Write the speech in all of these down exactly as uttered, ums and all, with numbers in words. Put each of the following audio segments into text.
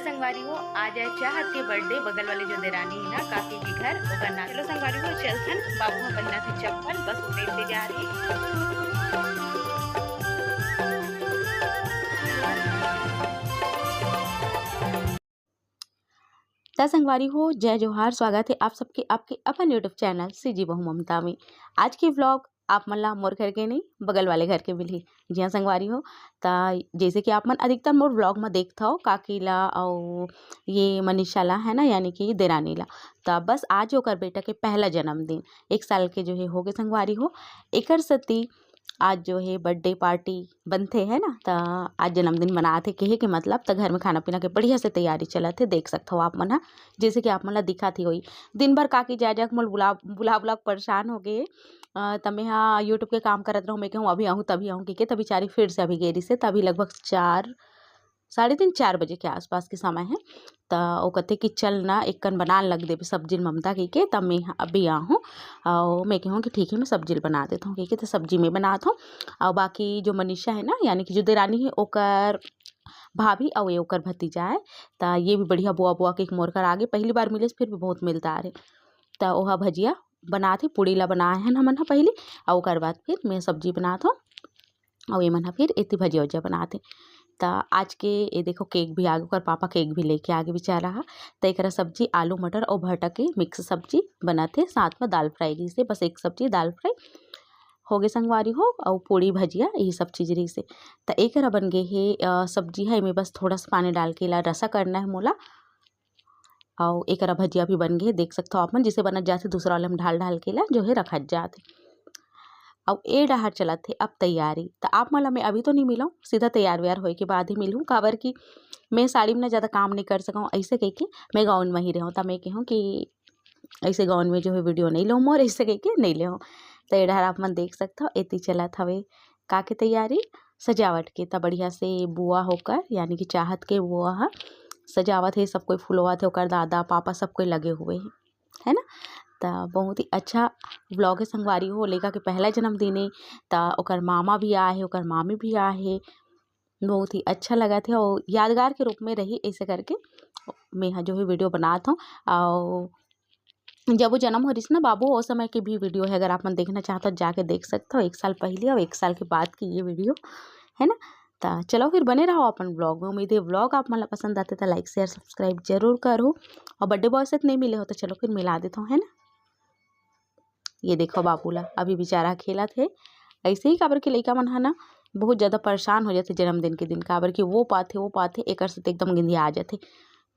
संगवारी हो, आज आय चाहत के बर्थडे, बगल वाले जो देरानी हे ना काकी के घर, ओकर नाम। चलो संगवारी हो, चलथन, बाबू ह पहिनत हे चप्पल, बस ओकरे इंतजार हे। त संगवारी हो, जय जोहार, स्वागत हे आप सबके आपके अपन YouTube चैनल सीजी बहू ममता में। आज के व्लॉग आप मन ला मोर घर के नहीं, बगल वाले घर के मिलही। जी हाँ संगवारी हो, त जैसे कि आप मन अधिकतर मोर व्लॉग में देखथव काकी ला अउ ये मनीषा ला, है ना, यानी कि देरानी ला। त बस आज ओकर बेटा के पहला जन्मदिन, एक साल के जो हे होगे संगवारी हो, एकर सेती आज जो हे बर्थडे पार्टी बनथे, है ना, त आज जन्मदिन मनात हे, कहे के मतलब त घर में खाना पीना के बढ़िया से तैयारी चलत हे। देख सकथव आप मन ह, जैसे कि आप मन ला दिखत ही होही, दिन भर काकी जाय जाय के मोला बुला, बुला, बुला के परेशान हो गे। अ, त मैं ह YouTube के काम करत रहूँ, मैं कहूँ, "अभी आहूँ, तभी आहूँ," कहिके, त बिचारी फिर से अभी गे रहिस हे, त अभी लगभग चार, साढ़े तीन, चार बजे के आसपास के समय हे। त ओ कथे कि, "चल ना, एक कन बनान लग देबे सब्जी ल ममता," कहिके, त मैं ह अभी आहूँ। अउ मैं कहूँ कि, "ठीक हे, मैं सब्जी ल बना देत हूँ," कहिके, त सब्जी मैं बनात हूँ। अउ बाकी जो मनीषा हे ना, यानी कि जो देरानी हे, ओकर भाभी अउ ये ओकर भतीजा हे, त ये भी बढ़िया बुआ, बुआ के मोर कर आगे, पहली बार मिलिस, फिर भी बहुत मिलता रहे। त ओहा भजिया बनात हे, पूड़ी ला बनाए हन हमन ह पहिली, अउ ओकर बाद फिर मैं सब्जी बनात हूँ, अउ ये मन ह फिर एती भजिया उजिया बनात हे। त आज के ये देखो, केक भी आगे, ओकर पापा केक भी लेके आगे बेचारा ह। त एकरा सब्जी आलू मटर अउ भटा के मिक्स सब्जी बनत हे, साथ में दाल फ्राई रहिस हे, बस एक सब्जी दाल फ्राई होगे संगवारी हो, अउ पूड़ी भजिया यही सब चीज रहिस हे। त एकरा बन गे हे, अ, सब्जी हे, एमे बस थोड़ा सा पानी डाल के एला रसा करना हे मोला। अउ एकरा भजिया भी बन गे हे, देख सकथव आप मन, जिसे बनत जाथे दूसरा वाले में ढाल ढाल के एला जो हे रखत जाथे। अउ ए डहर चलत हे अब तैयारी। त आप मन ला मैं अभी तो नहीं मिलूँ, सीधा तैयार वैयार होए के बाद ही मिलूँ, काबर कि मैं साड़ी में ना ज़्यादा काम नहीं कर सकूँ, ऐसे कह के मैं गाउन में ही रहूँ। त मैं कहूँ कि ऐसे गाउन में जो है वीडियो नहीं लूँ मोर, ऐसे कह के नहीं लेहूँ। त ए डहर आप मन देख सकथव, एती चलत हवे का के तैयारी, सजावट के। त बढ़िया से बुआ होकर, यानी कि चाहत के बुआ ह सजावत हे, सब कोई फुलवात हे, ओकर दादा पापा सब कोई लगे हुए हे, है ना। त बहुत ही अच्छा व्लॉग हे संगवारी हो, लइका के पहला जन्मदिन हे, त ओकर मामा भी आए हे, ओकर मामी भी आए हे, बहुत ही अच्छा लगत हे अउ यादगार के रूप में रही, ऐसे करके मैं ह जो है वीडियो बनात हूँ। अउ जब वो जन्म हो रहिस ना बाबू, ओ समय के भी वीडियो है, अगर आप मन देखना चाहत हो जाके देख सकत हो, एक साल पहले और एक साल के बाद की ये वीडियो है ना। त चलो फिर बने रहो अपन व्लॉग में। उम्मीद है व्लॉग आप मन ला पसंद आते त लाइक शेयर सब्सक्राइब जरूर करो। और बर्थडे बॉय से तो नहीं मिले हो तो चलो फिर मिला देता हूँ, है ना। ये देखो बाबू ला, अभी बेचारा खेलत हे ऐसे ही, काबर के लइका मन ह ना बहुत ज़्यादा परेशान हो जाथे जन्मदिन के दिन, काबर कि वो पाथे वो पाथे, एकर से तो एकदम गिंधिया आ जाथे।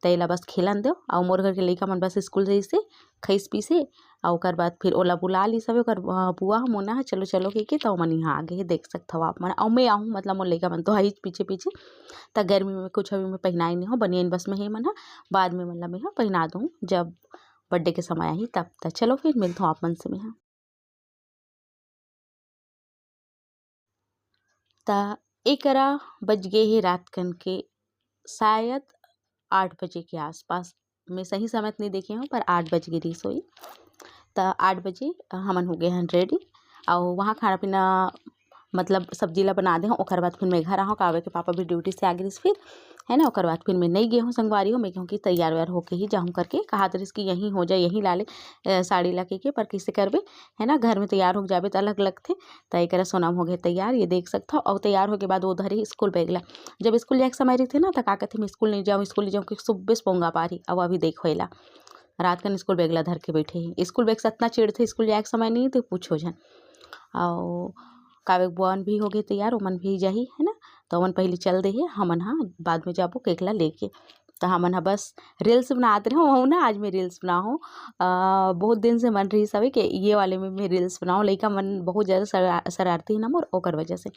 त एला बस खेलन देव। अउ मोर घर के लइका मन बस स्कूल जइसे खइस पीसे, अउ ओकर बाद फिर ओला बुला ली सबे, ओकर, अ, बुआ ह मोना ह, "चलो चलो" कहिके, त ओमन इहाँ आ गे हे, देख सकथव आप मन। अउ मैं आहूँ, मतलब मोर लइका मन तो आइच पीछे पीछे। त गर्मी में कुछ अभी मैं पहिनाए नहीं हो, बनियान बस में हे मन ह, बाद में मन ला मैं ह पहिना दूँ, जब बर्थडे के समय आही तब। त चलो फिर मिलथों आप मन से मैं ह। त एकरा बज गे हे रात कन के शायद आठ बजे के आसपास। मैं सही समय तो नहीं देखे हूँ, पर आठ बज गे रहिस होही। त आठ बजे हमन हो गए हन रेडी। अउ वहाँ खाना पीना, मतलब सब्जी ला बना दे हूँ, ओकर बाद फिर मैं घर आहूँ, काबर के पापा भी ड्यूटी से आ गे रहिस फिर, है ना। ओकर बाद फिर मैं नहीं गे हूँ संगवारी हो, मैं कहूँ कि तैयार वैयार होके ही जाहूँ करके, कहात रहिस कि यहीं हो जाए, यहीं ला ले, अ, साड़ी ला के, के, पर कैसे करबे, है ना, घर में तैयार हो जाबे त अलग लगथे। त एकरा सोनम हो गए तैयार, ये देख सकथव। अउ तैयार होके बाद वो धरे स्कूल बैग ला। जब स्कूल जाए के समय रहिथे ना, त का कहथे, "मैं स्कूल नहीं जाऊँ, स्कूल नहीं जाऊँ," क्योंकि सुबह से पोंगा पारी। अब अभी देखो एला, रात कन स्कूल बैग ला धर के बैठे हे। स्कूल बैग से अतना चिढ़थे, स्कूल जाए के समय नहीं तो पूछो झन। अउ काव्य के बुआ मन भी हो गए तैयार, ओमन भी जाही, है ना। त ओमन पहले चल दे हे, हमन ह बाद में जाबो केक ला लेके। त हमन ह बस रील्स बनात रहे हूँ ना, आज मैं रील्स बनाहूँ। अ, बहुत दिन से मन रहिस हवे कि ये वाले में मैं रील्स बनाहूँ। लइका मन बहुत ज़्यादा शरा-, शरारती है ना मोर, ओकर वजह से।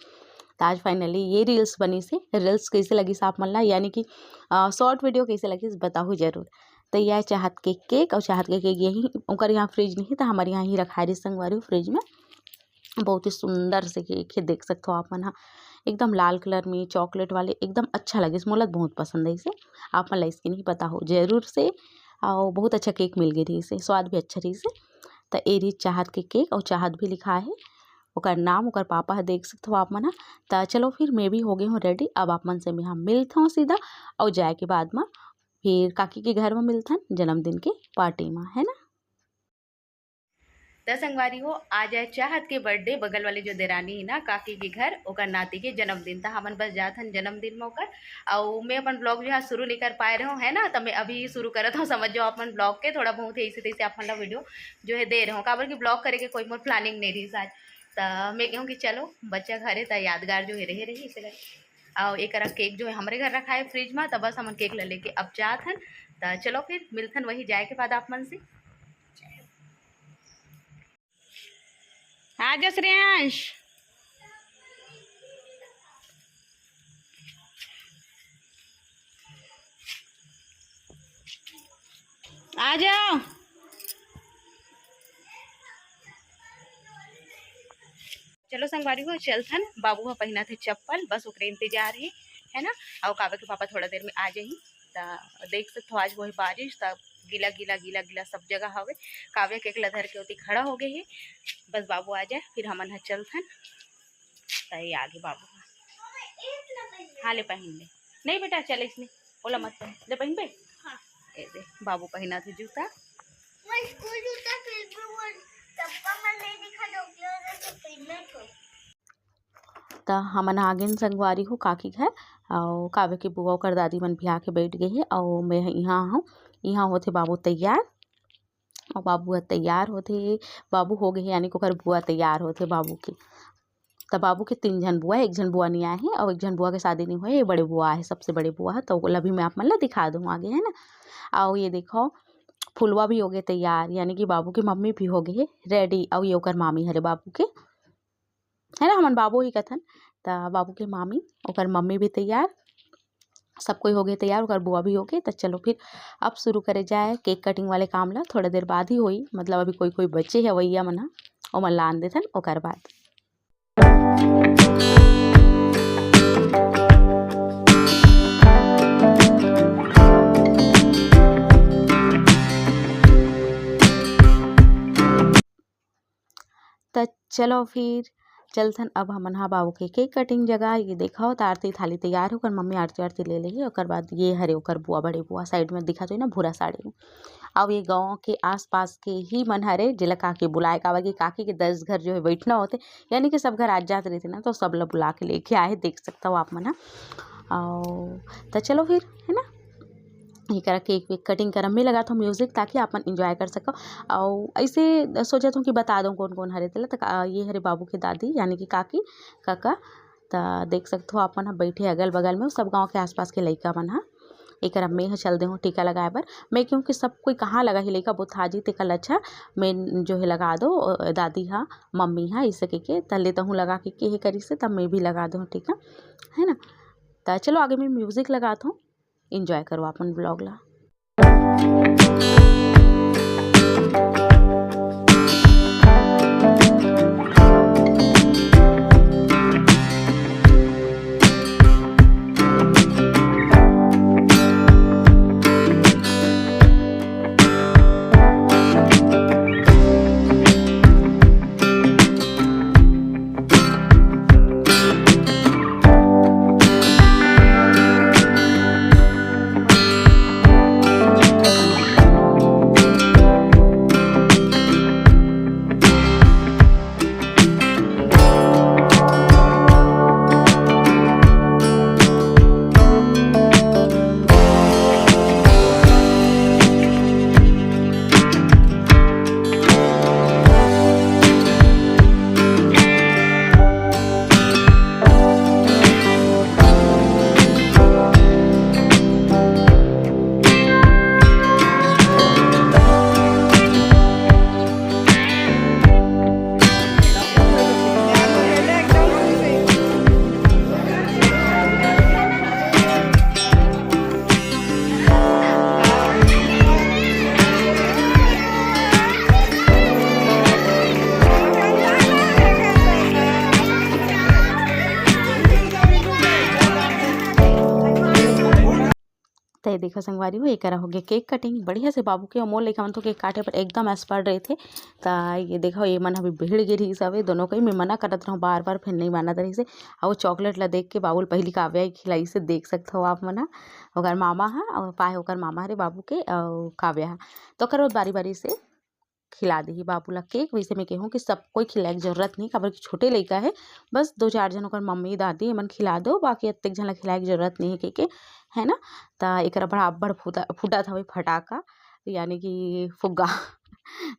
त आज finally ये रील्स बनिस हे। रील्स कैसे लगिस आप मन ला, यानी कि, अ, शॉर्ट वीडियो कैसे लगिस बताहू जरूर। त ये चाहत के केक, अउ चाहत के केक यही ओकर यहाँ फ्रिज नहीं, त हमर यहाँ ही रखाए रहिस संगवारी फ्रिज में। बहुत ही सुंदर से केक हे, देख सकथव आप मन ह, एकदम लाल कलर में चॉकलेट वाले, एकदम अच्छा लगिस, मोला तो बहुत पसंद आइस हे। आप मन ला इसके नहीं पता हो जरूर से, अउ बहुत अच्छा केक मिल गे रहिस हे, स्वाद भी अच्छा रहिस हे। त ए रहिस चाहत के केक, अउ चाहत भी लिखाए हे ओकर नाम, ओकर पापा ह, देख सकथव आप मन ह। त चलो फिर मैं भी हो गई हूँ रेडी, अब आप मन से मैं ह मिलथव सीधा, अउ जाए के बाद म फिर काकी के घर में मिलथन जन्मदिन के पार्टी में, है ना। त संगवारी हो, आज है चाहत के बर्थडे, बगल वाले जो देरानी है ना काकी के घर, ओकर नाती के जन्मदिन, त हमन बस जात हन जन्मदिन में ओकर। अउ मैं अपन ब्लॉग जो है शुरू नहीं कर पाए रहे हूँ, है ना, त मैं अभी शुरू करत हूँ। समझ जाओ अपन ब्लॉग के थोड़ा बहुत है इसे तैसे अपन ला वीडियो जो है दे रहे हूँ, काबर कि ब्लॉग करे के कोई मोर प्लानिंग नहीं रही आज। त मैं कहूँ कि चलो बच्चा घर है त यादगार जो है रहे रही इसे करके। अउ एकरा केक जो है हमरे घर रखा है फ्रिज में, त बस हमन केक ले लेके अब जात हन। त चलो फिर मिलथन वही जाए के बाद आप मन से। आ जा श्रेयांश, आ जाओ। चलो संगवारी हो, चलथन। बाबू ह पहिना थे चप्पल, बस ओकरे इंतजार हे, है ना। अउ काव्या के पापा थोड़ा देर में आ जाही, त देख सकथो आज वो है बारिश, त गीला गीला गीला गीला सब जगह हवे। काव्या के एकला धर के ओती खड़ा हो गए हे। बस बाबू आ जाए, फिर हमन ह चलथन। त ये आगे बाबू ह। हाँ, ले पहिन ले। नहीं बेटा, चल इसने, ओला मत पहिन। ले पहिन बे। हाँ। ए दे, बाबू पहिना थे जूता। वो स्कूल जूता, फिर भी वो चप्पल में नहीं दिखा, जो कि वो तो पहिनना था। त हमन आ गेन संगवारी हो काकी घर, अउ काव्या के बुआ ओकर दादी मन भी आके बैठ गए हे, अउ मैं ह इहाँ हूँ। इहाँ होथे बाबू तैयार, अउ बाबू ह तैयार होथे, बाबू हो गए हे, यानी कि ओकर बुआ तैयार होथे बाबू के। त बाबू के तीन झन बुआ, एक झन बुआ नहीं आए हे, अउ एक झन बुआ के शादी नहीं हुए, ये बड़े बुआ है, सबसे बड़े बुआ है, तो ओला भी मैं आप मन ला दिखा दूँ आगे, है ना। अउ ये देखो, फुलवा भी हो गए तैयार, यानी कि बाबू के मम्मी भी हो गए हे रेडी, अउ ये ओकर मामी हरे बाबू के, है ना, हमन बाबू ही कथन। त बाबू के मामी, ओकर मम्मी भी तैयार, सब कोई हो गए तैयार, ओकर बुआ भी हो गए। त चलो फिर अब शुरू करे जाए केक कटिंग वाले काम ला। थोड़ा देर बाद ही होई, मतलब अभी कोई कोई बचे हे अवैया मन ह, ओमन ला आन देथन ओकर बाद। त चलो फिर चलथन अब हमन हा बाबू के केक कटिंग जगह। ये देखो त आरती थाली तैयार हे, ओकर मम्मी आरती आरती ले लेही। ओकर बाद ये हरे ओकर बुआ, बड़े बुआ साइड में दिखत होही ना भूरा साड़ी में। अब ये गाँव के आसपास के ही मन हरे जेला काकी बुलाए, काबर कि काकी के दस घर जो है बैठना होथे, यानी कि सब घर आज जात रहिथे ना, तो सब ला बुला के लेके आए, देख सकता हो आप मन हा। अउ त चलो फिर, है ना, ये करा केक वेक कटिंग करा, मैं लगात हूँ म्यूजिक ताकि आप मन एंजॉय कर सको। अउ ऐसे सोचत हूँ कि बता दूँ कौन कौन हरे तेला। त का-, ये हरे बाबू के दादी यानी कि काकी, काका। त देख सकत हो आप मन ह बैठे अगल बगल में, सब गाँव के आसपास के लइका मन ह। एकर अब मैं ह चल दे हूँ टीका लगाए बर। मैं कहूँ कि सब कोई कहाँ लगा ही लइका बुतहा जी, तेकर ले अच्छा मैं जो है लगा दो, अ, दादी हा, मम्मी हा, इसे कहिके त ले तहूँ लगा के, के हे करिसे, तब मैं भी लगा दे हूँ टीका, है ना। त चलो आगे मैं म्यूजिक लगात हूँ, एंजॉय करो अपन ब्लॉग ला। ये देखो संगवारी हो, एकरा हो गया केक कटिंग बढ़िया से बाबू के। अउ मोर लइका मन तो केक काटे बर एकदम एक्सपर्ट रहिथे। त ये देखो, ये मन अभी भिड़ गे रहिस हवे, दोनों कहीं मैं मना करत रहूँ बार बार, फिर नहीं मानत रहिस हे। अउ वो चॉकलेट ला देख के बाबू ल पहिली काव्या ही खिलाइस हे, देख सकत हो आप मन ह। ओकर मामा ह, अउ पाए ओकर मामा हरे बाबू के, अउ काव्या ह। तो ओकर बाद बारी बारी से खिला देही बाबू ला केक। वैसे मैं कहूँ कि सब कोई खिलाए के जरूरत नहीं, काबर कि छोटे लइका है, बस दो चार झन ओकर मम्मी दादी एमन खिला दो, बाकी अतेक झन ला खिलाए के जरूरत नहीं है, कहिके, है ना। त एकरा बड़ा अब्बड़ फुदा-, फुटत हवे फटाका, यानी कि फुग्गा।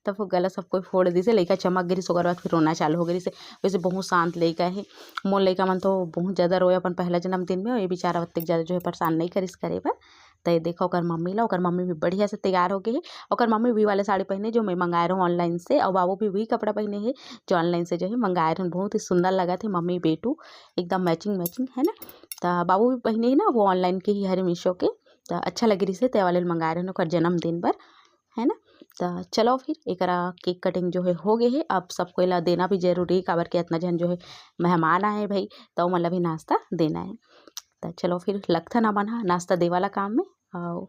त फुग्गा ला सब कोई फोड़ दिसे, लइका चमक गे रिहिस, ओकर बाद फिर रोना चालू हो गे रिहिस। वैसे बहुत शांत लइका है। मोर लइका मन तो बहुत ज़्यादा रोए अपन पहला जन्मदिन में, ये बेचारा अतेक ज़्यादा जो है परेशान नहीं करिस करे बर। त ये देखो ओकर मम्मी ला, ओकर मम्मी भी बढ़िया से तैयार हो गे हे। ओकर मम्मी भी वाले साड़ी पहने जो मैं मंगाए रहूँ ऑनलाइन से, और बाबू भी वही कपड़ा पहने हे जो ऑनलाइन से जो है मंगाए रहूँ। बहुत ही सुंदर लगत हे मम्मी बेटू, एकदम मैचिंग मैचिंग, है ना। त बाबू भी पहने हे ना, वो ऑनलाइन के ही हरे मीशो के। त अच्छा लगे रिहिस हे, ते वाले ल मंगाए रहूँ ओकर जन्मदिन बर, है ना। त चलो फिर एकरा केक कटिंग जो है हो गे हे। अब सब कोई ला देना भी जरूरी हे, काबर के इतना झन जो है मेहमान आए हे भाई, त ओमन ला भी नाश्ता देना है। त चलो फिर लगथन हमन ह नाश्ता दे वाला काम में। अउ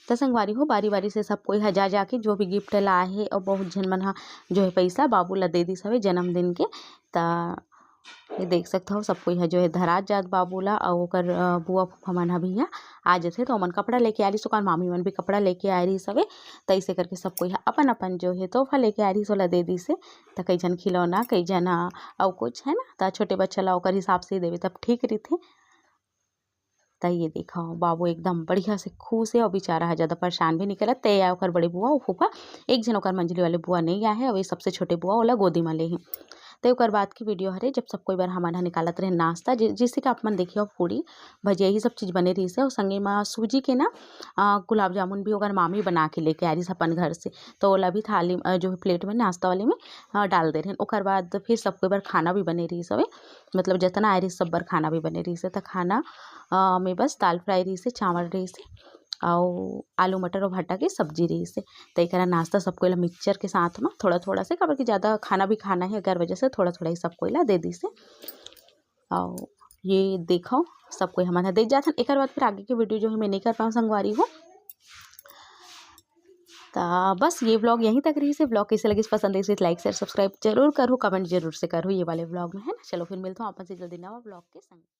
त संगवारी हो, बारी-बारी से सब कोई ह जा जाके जो भी गिफ्ट लाए हे, अउ बहुत झन मन ह जो है पैसा बाबू ला दे दिस हवे जन्मदिन के। त ये देख सकत हव, सब कोई ह जो है धरात जात बाबू ला, अउ ओकर, अ, बुआ फूफा मन ह भी इहाँ आ जथे, त ओमन कपड़ा लेके आ रिहिस, ओकर मामी मन भी कपड़ा लेके आए रिहिस हवे। त अइसे करके सब कोई ह अपन-अपन जो है तोहफा लेके आए रिहिस, ओला दे दिस हे। त कई झन खिलौना, कई झन ह अउ कुछ, है ना, त छोटे बच्चा ला ओकर हिसाब से देवे तब ठीक रहिथे। त ये देखव, बाबू एकदम बढ़िया से खुश हे, अउ बेचारा ह ज्यादा परेशान भी नइ करत। ते आय ओकर बड़े बुआ, अउ फूफा, एक झन ओकर मंझली वाले बुआ नइ आए हे, अउ ये सबसे छोटे बुआ ओला गोदी म ले हे। ते ओकर बाद के वीडियो हरे, जब सब कोई बर हमन ह निकालत रहे नाश्ता, जि-, जैसे कि आप मन देखे हो, पूड़ी, भजिया, यही सब चीज़ बने रहिस हे। और संगे म सूजी के ना, अ, गुलाब जामुन भी ओकर मामी बना के लेके आए रहिस अपन घर से, तो ओला भी थाली, अ, जो प्लेट में, नाश्ता वाले में, अ, डाल दे रहे। ओकर बाद फिर सब कोई बर खाना भी बने रहिस हवे, मतलब जितना आए रहिस सब बर खाना भी बने रहिस हे। त खाना, अ, में बस दाल फ्राई रहिस हे, चावल रहिस हे, अउ आलू मटर और भट्टा के सब्जी रहिस हे। त एकरा नाश्ता सब कोई ला मिक्सचर के साथ में थोड़ा-थोड़ा से, काबर कि ज़्यादा खाना भी खाना हे, एकर वजह से थोड़ा-थोड़ा ही सब कोई ला दे दिस हे। अउ ये देखो, सब कोई हमन ह देख जाथन। एकर बाद फिर आगे के वीडियो जो है मैं नहीं कर पाऊँ संगवारी हो। त बस ये व्लॉग यहीं तक रहिस हे। व्लॉग कैसे लगिस, पसंद आइस त लाइक, शेयर, सब्सक्राइब जरूर करहू, कमेंट जरूर से करहू ये वाले व्लॉग में, है ना। चलो फिर मिलता हूँ अपन से जल्दी नवा व्लॉग के संग।